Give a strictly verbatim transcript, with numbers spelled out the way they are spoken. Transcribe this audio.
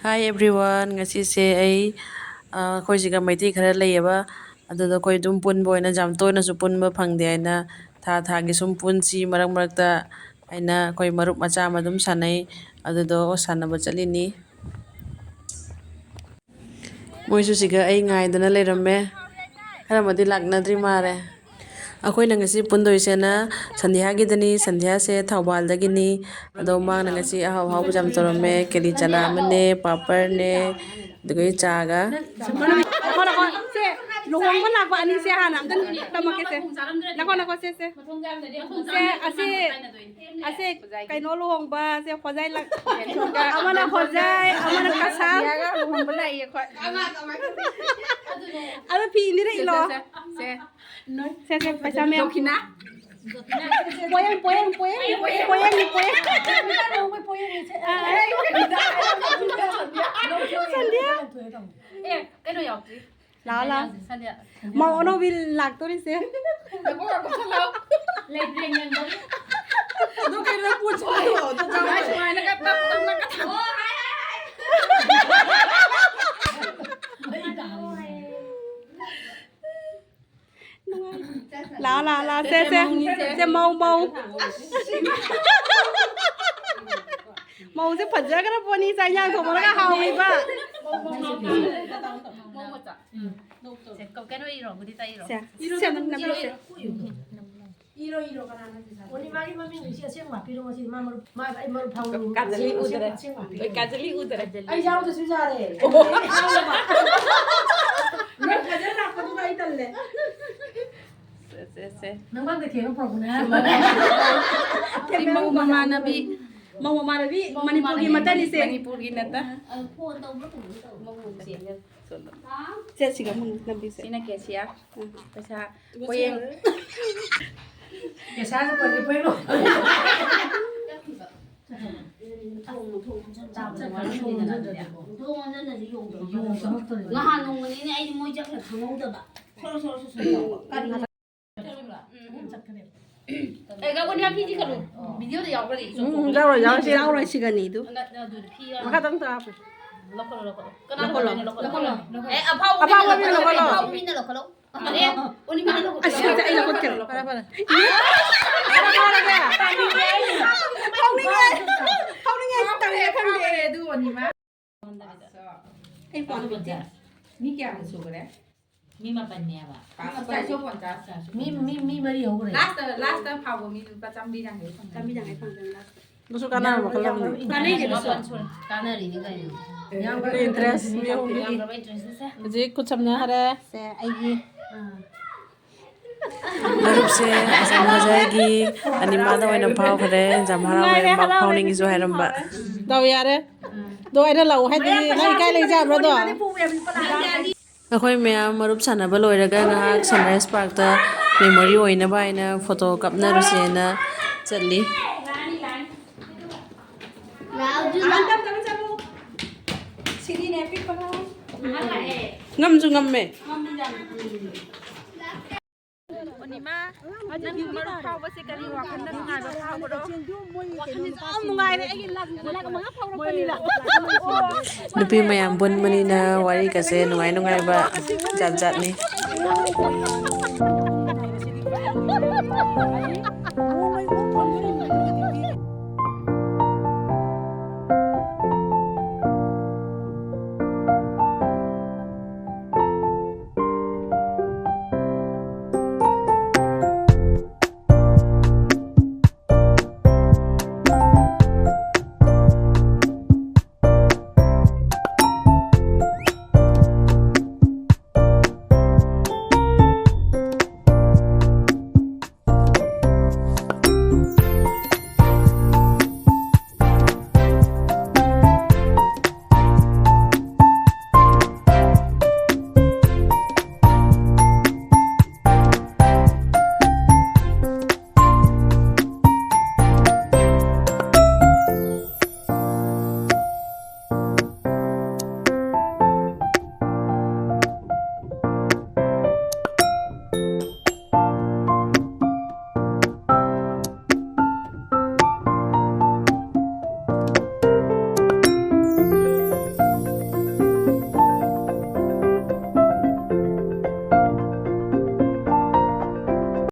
Hi everyone, ꯉꯁꯤꯁꯦ ꯑꯩ, ꯑ, ꯑꯩꯈꯣꯏ ꯁꯤꯒ ꯃꯩꯇꯩ ꯈꯔ ꯂꯩꯌꯦꯕ, ꯑꯗꯨꯗ ꯑꯩꯈꯣꯏ ꯑꯗꯨꯝ ꯄꯨꯟꯕ ꯑꯣꯏꯅ ꯌꯥꯝ ꯇꯣꯏꯅꯁꯨ ꯄꯨꯟꯕ ꯐꯪꯗꯦ ꯍꯥꯏꯅ ꯊꯥ ꯊꯥꯒꯤ ꯁꯨꯝ ꯄꯨꯟꯁꯤ ꯃꯔꯛ ꯃꯔꯛꯇ ꯍꯥꯏꯅ ꯑꯩꯈꯣꯏ ꯃꯔꯨꯞ ꯃꯆꯥ ꯑꯃ ꯑꯗꯨꯝ ꯁꯥꯟꯅꯩ, ꯑꯗꯨꯗꯣ ꯁꯥꯟꯅꯕ ꯆꯠꯂꯤꯅꯤ꯫ ꯃꯣꯏꯁꯨ ꯁꯤꯒ ꯑꯩ ꯉꯥꯏꯗꯅ ꯂꯩꯔꯝꯃꯦ꯫ ꯈꯔ ꯑꯃꯗꯤ ꯂꯥꯛꯅꯗ꯭ꯔꯤ ꯃꯥꯜꯂꯦ꯫ ꯑꯩꯈꯣꯏꯅ ꯉꯁꯤ ꯄꯨꯟꯗꯣꯏꯁꯦꯅ ꯁꯟꯙ꯭ꯌꯥꯒꯤꯗꯅꯤ꯫ ꯁꯟꯙ꯭ꯌꯥꯁꯦ ꯊꯧꯕꯥꯜꯗꯒꯤꯅꯤ꯫ ꯑꯗꯣ ꯃꯥꯅ ꯉꯁꯤ ꯑꯍꯥꯎ ꯑꯍꯥꯎꯕꯁꯨ ꯌꯥꯝ ꯇꯧꯔꯝꯃꯦ꯫ ꯀꯦꯂꯤ ꯆꯅꯥ ꯑꯃꯅꯦ, ꯄꯥꯄꯔꯅꯦ, ꯑꯗꯨꯒ ꯆꯥꯒ꯫ ꯅꯈꯣ, ꯅꯈꯣ, ꯁꯦ, ꯂꯨꯍꯣꯡꯕ ꯂꯥꯛꯄ ꯑꯅꯤꯁꯦ ꯍꯥꯟꯅ ꯑꯝꯇ ꯇꯝꯃꯛꯀꯦꯁꯦ꯫ ꯅꯈꯣ, ꯅꯈꯣ, ꯁꯦ, ꯁꯦ꯫ ꯁꯦ, ꯑꯁꯤ, ꯑꯁꯤ ꯀꯩꯅꯣ ꯂꯨꯍꯣꯡꯕ, ꯁꯦ, ꯍꯣꯖꯥꯏ ꯂꯥꯛ-, ꯑꯃꯅ ꯍꯣꯖꯥꯏ, ꯑꯃꯅ ꯀꯁꯥꯔ꯫ ꯂꯨꯍꯣꯡꯕ ꯂꯥꯛꯏ ꯑꯩꯈꯣꯏ꯫ ꯑꯗꯨ ꯐꯤ ꯏꯟꯗꯤꯔ ꯏꯜꯂꯣ꯫ ꯁꯦ, ꯁꯦ꯫ ꯁꯦ, ꯁꯦ, ꯄꯩꯁꯥ ꯃꯌꯥꯝ꯫ ꯗꯣꯈꯤꯅꯥ꯫ ꯄꯣꯌꯦꯡ, ꯄꯣꯌꯦꯡ, ꯄꯣꯌꯦꯡ, ꯄꯣꯌꯦꯡꯅꯤ, ꯄꯣꯌꯦꯡ꯫ ꯑꯥ, ꯁꯟꯙ꯭ꯌꯥ꯫ ꯑꯦ, ꯀꯩꯅꯣ ꯌꯥꯎꯗ꯭ꯔꯤ꯫ ꯂꯥꯛꯑꯣ, ꯂꯥꯛꯑꯣ꯫ ꯁꯟꯙ꯭ꯌꯥ꯫ ꯃꯧ ꯑꯅꯧꯕꯤ ꯂꯥꯛꯇꯣꯔꯤꯁꯦ꯫ ꯉꯥꯏꯈꯣ, ꯉꯥꯏꯈꯣ, ꯆꯠꯂꯣ꯫ ꯂꯩꯕ꯭ꯔꯦꯡ ꯌꯦꯡꯕꯒꯤ꯫ ꯑꯗꯨ ꯀꯩꯅꯣ ꯄꯣꯠ ꯆꯣꯏꯌꯣ, ꯑꯗꯨ ꯆꯥꯎ꯫ ꯁꯨꯃꯥꯏꯅꯒ ꯇꯞ ꯇꯞꯅꯒ ꯊꯝꯃꯣ꯫ ꯑꯣ, ꯍꯥꯏ, ꯍꯥꯏ, ꯍꯥꯏ꯫ ꯂꯥꯛꯑꯣ, ꯂꯥꯛꯑꯣ, ꯂꯥꯛꯑꯣ꯫ ꯁꯦ, ꯁꯦ, ꯁꯦ꯫ ꯁꯦ, ꯃꯧꯅꯤ, ꯁꯦ꯫ ꯁꯦ, ꯃꯧ, ꯃꯧ꯫ ꯃꯧꯁꯦ ꯐꯖꯈ꯭ꯔ ꯄꯣꯠꯅꯤ, ꯆꯥꯛ ꯏꯟꯖꯥꯡ ꯊꯣꯡꯕꯗꯒ ꯍꯥꯎꯔꯤꯕ꯫ ꯃꯧ ꯃꯆꯥ꯫ ꯁꯦ, ꯀ-, ꯀꯩꯅꯣ ꯏꯔꯣ, ꯒꯨꯂꯤ ꯆꯥ ꯏꯔꯣ꯫ ꯁꯦ, ꯁꯦ, ꯅꯪ ꯅꯝꯕꯤꯔꯣ, ꯁꯦ꯫ ꯏꯔꯣ, ꯏꯔꯣ, ꯀꯅꯥꯅꯣ ꯁꯤꯗ? ꯑꯣꯅꯤ ꯃꯥꯒꯤ ꯃꯃꯤꯡ ꯁꯤ ꯑꯁꯦꯡꯕ ꯍꯥꯞꯄꯤꯔꯣ, ꯉꯁꯤ ꯃꯥ ꯃꯔꯨꯞ, ꯃꯥ, ꯑꯩ ꯃꯔꯨꯞ ꯐꯥꯎꯅꯤꯡꯉꯤ꯫ ꯀꯥꯖꯂꯤ ꯑꯁꯦꯡꯕ, ꯎꯗꯔꯦ꯫ ꯑꯁꯦꯡꯕ ꯍꯥꯞꯄꯤꯔꯣ꯫ ꯍꯣꯏ, ꯀꯥꯖꯂꯤ ꯎꯗꯔꯦ꯫ ꯑꯩ ꯌꯥꯎꯗ꯭ꯔꯁꯨ ꯌꯥꯔꯦ꯫ ꯑꯣ꯫ ꯅꯪ ꯐꯖꯅ ꯂꯥꯛꯄꯗꯨꯗ ꯑꯩ ꯇꯜꯂꯦ꯫ ꯁꯦ, ꯁꯦ, ꯁꯦ꯫ ꯅꯪ ꯃꯥꯡꯗ ꯊꯦꯡꯅ ꯄꯨꯔꯛꯄꯅꯦ꯫ ꯁꯤ ꯃꯧ ꯃꯃꯥꯟꯅꯕꯤ꯫ ꯃꯧ ꯃꯃꯥꯟꯅꯕꯤ, ꯃꯧ ꯃꯅꯤꯄꯨꯔꯒꯤ ꯃꯃꯥꯟꯅꯕꯤ, ꯃꯇꯟꯅꯤꯁꯦ꯫ ꯃꯅꯤꯄꯨꯔꯒꯤ ꯅꯠꯇ꯫ ꯑ, ꯐꯣꯟ ꯇꯧꯕ꯭ꯔꯥ ꯀꯩꯅꯣꯝ ꯇꯧꯕ꯭ꯔꯥ? ꯃꯧ ꯃꯃꯥꯟꯅꯕꯤ꯫ ꯁꯦ, ꯁꯤꯒ ꯑꯃꯨꯛ ꯅꯝꯕꯤꯁꯦ꯫ ꯁꯤꯅ ꯀꯦꯁꯤꯌꯥ꯫ ꯎꯝ꯫ ꯄꯩꯁꯥ꯫ ꯄꯣꯌꯦꯡ꯫ ꯄꯩꯁꯥꯁꯨ ꯄꯣꯌꯦꯡ, ꯄꯣꯌꯦꯡ꯫ ꯊꯣꯡ ꯍꯣꯟꯖꯟꯅꯁꯨ ꯌꯣꯡꯗꯕ꯫ ꯌꯣꯡ ꯆꯪꯉꯛꯇꯣꯔꯦ꯫ ꯅꯍꯥꯟ ꯅꯣꯡꯃꯅꯤꯅꯦ ꯑꯩꯗꯤ ꯃꯣꯏ ꯆꯠꯈ꯭ꯔ ꯈꯪꯍꯧꯗꯕ꯫ ꯁꯣꯔꯣ, ꯁꯣꯔꯣ, ꯁꯣꯔꯣ, ꯁꯣꯔꯣ ꯇꯧꯕ꯫ ꯀꯔꯤ ꯎꯝ, ꯎꯝ꯫ ꯆꯠꯈ꯭ꯔꯦ꯫ ꯑꯦ, ꯒꯕꯨꯟ ꯌꯥꯝ ꯐꯤꯗꯤ ꯀꯜꯂꯨ꯫ ꯚꯤꯗꯤꯑꯣꯗ ꯌꯥꯎꯈ꯭ꯔꯗꯤ ꯎꯝ, ꯌꯥꯎꯔꯣꯏ, ꯌꯥꯎꯔꯣꯏ, ꯁꯤ ꯌꯥꯎꯔꯣꯏ, ꯁꯤꯒꯅꯤ ꯑꯗꯨ꯫ ꯑꯗꯨ, ꯑꯗꯨꯗꯤ ꯐꯤ ꯌꯥꯎꯔꯣꯏ꯫ ꯃꯈꯥ ꯇꯪ ꯇꯥꯔꯛꯄ꯫ ꯂꯧꯈꯠꯂꯣ, ꯂꯧꯈꯠꯂꯣ꯫ ꯀꯅꯥꯅ ꯂꯧꯈꯠꯂꯣ, ꯂꯧꯈꯠꯂꯣ꯫ ꯂꯧꯈꯠꯂꯣ꯫ ꯑꯦ, ꯑꯐꯥꯎꯕ ꯑꯐꯥꯎꯕ ꯃꯤꯅ ꯃꯤꯅ ꯂꯧꯈꯠꯂꯣ꯫ ꯂꯧꯈꯠꯂꯣ꯫ ꯑꯐꯥꯎꯕ ꯃꯤꯅ ꯂꯧꯈꯠꯂꯣ꯫ ꯑꯦ, ꯑꯣꯅꯤꯃꯥꯅ ꯂꯧꯈꯠꯂꯣ꯫ ꯑꯁ, ꯑꯩ ꯂꯧꯈꯠꯀꯦ꯫ ꯐꯔꯦ, ꯐꯔꯦ꯫ ꯐꯥꯎꯅꯤꯡꯉꯦ꯫ ꯐꯥꯎꯅꯤꯡꯉꯦ꯫ ꯇꯜꯂꯦ, ꯈꯪꯗꯦ꯫ ꯑꯗꯨ ꯑꯣꯅꯤꯃꯥ꯫ ꯑꯩ ꯄꯥꯝꯗꯦ꯫ ꯃꯤ ꯀꯌꯥꯃꯨꯛ ꯁꯨꯈ꯭ꯔꯦ? ꯃꯤ ꯃꯥꯄꯟꯅꯦꯕ꯫ ꯄꯥꯁ ꯆꯥꯏꯁꯣ ꯄꯣꯟꯆꯥ꯫ ꯃꯤ, ꯃꯤ, ꯃꯤ ꯃꯔꯤ ꯍꯧꯈ꯭ꯔꯦ꯫ ꯂꯥꯁꯇ, ꯂꯥꯁꯇ ꯐꯥꯎꯕ ꯃꯤꯗꯨ ꯂꯨꯄꯥ ꯆꯥꯝꯃꯔꯤ ꯌꯥꯡꯈꯩ ꯐꯪꯉꯦ꯫ ꯆꯥꯝꯃꯔꯤ ꯌꯥꯡꯈꯩ ꯐꯪꯗꯣꯏꯅꯤ ꯂꯥꯁꯇ꯫ ꯃꯁꯨ ꯀꯥꯟꯅꯕ ꯃꯈꯜ ꯑꯃꯅꯤ꯫ ꯀꯥꯟꯅꯩꯅꯦ ꯃꯁꯨ꯫ ꯀꯥꯟꯅꯔꯤꯅꯤ ꯀꯩꯅꯣ꯫ ꯌꯥꯝꯈ꯭ꯔꯕ ꯏꯟꯇꯔꯦꯁ ꯃꯤ ꯑꯍꯨꯝꯒꯤ꯫ ꯌꯥꯝꯈ꯭ꯔꯕ ꯏꯟꯇꯔꯦꯁꯁꯦ ꯁꯦ꯫ ꯍꯧꯖꯤꯛ ꯈꯨꯠ ꯁꯝꯅꯈ꯭ꯔꯦ꯫ ꯁꯦ, ꯑꯩꯒꯤ꯫ ꯃꯔꯨꯞꯁꯦ ꯑꯁꯥꯝ ꯕꯖꯥꯔꯒꯤ ꯑꯅꯤꯃꯥꯗ ꯑꯣꯏꯅ ꯐꯥꯎꯈ꯭ꯔꯦ꯫ ꯖꯝꯍꯥꯔꯥ ꯅꯨꯡꯉꯥꯏꯔꯦ, ꯃꯌꯥꯝ ꯍꯔꯥꯎꯔꯦ, ꯐꯥꯎꯅꯤꯡꯉꯤꯁꯨ ꯉꯁꯤꯗꯤ ꯍꯥꯏꯔꯝꯕ꯫ ꯐꯥꯎꯔꯦ꯫ ꯗꯥꯎ ꯌꯥꯔꯦ꯫ ꯑꯗꯣ ꯑꯩꯅ ꯂꯥꯛꯑꯣ ꯍꯥꯏꯗꯤ ꯅꯪ ꯏꯀꯥꯏ ꯂꯩꯖꯕ꯭ꯔꯥ ꯑꯗꯣ? ꯑꯩꯈꯣꯏ ꯃꯌꯥꯝ ꯃꯔꯨꯞ ꯁꯥꯟꯅꯕ ꯂꯣꯏꯔꯒ ꯉꯥꯏꯍꯥꯛ ꯁꯟꯔꯥꯏꯁ ꯄꯥꯔꯛꯇ ꯃꯦꯃꯣꯔꯤ ꯑꯣꯏꯅꯕ ꯍꯥꯏꯅ ꯐꯣꯇꯣ ꯀꯥꯞꯅꯔꯨꯁꯦꯅ ꯆꯠꯂꯤ꯫ ꯉꯝꯁꯨ ꯉꯝꯃꯦ꯫ ꯑꯣꯅꯤꯃꯥ, ꯅꯪ ꯃꯔꯨꯞ ꯐꯥꯎꯕꯁꯦ ꯀꯔꯤ ꯋꯥꯈꯜꯗ ꯅꯨꯡꯉꯥꯏꯕ ꯐꯥꯎꯕ꯭ꯔꯣ? ꯋꯥꯈꯜꯁꯦ ꯌꯥꯝ ꯅꯨꯡꯉꯥꯏꯔꯦ꯫ ꯑꯩꯒꯤ ꯂꯥꯛ, ꯂꯥꯛ ꯃꯉꯥ ꯐꯥꯎꯔꯛꯄꯅꯤꯅ꯫ ꯅꯨꯄꯤ ꯃꯌꯥꯝ ꯄꯨꯟꯕꯅꯤꯅ ꯋꯥꯔꯤꯒꯁꯦ ꯅꯨꯡꯉꯥꯏ ꯅꯨꯡꯉꯥꯏꯕ ꯖꯥꯠ ꯖꯥꯠꯅꯤ꯫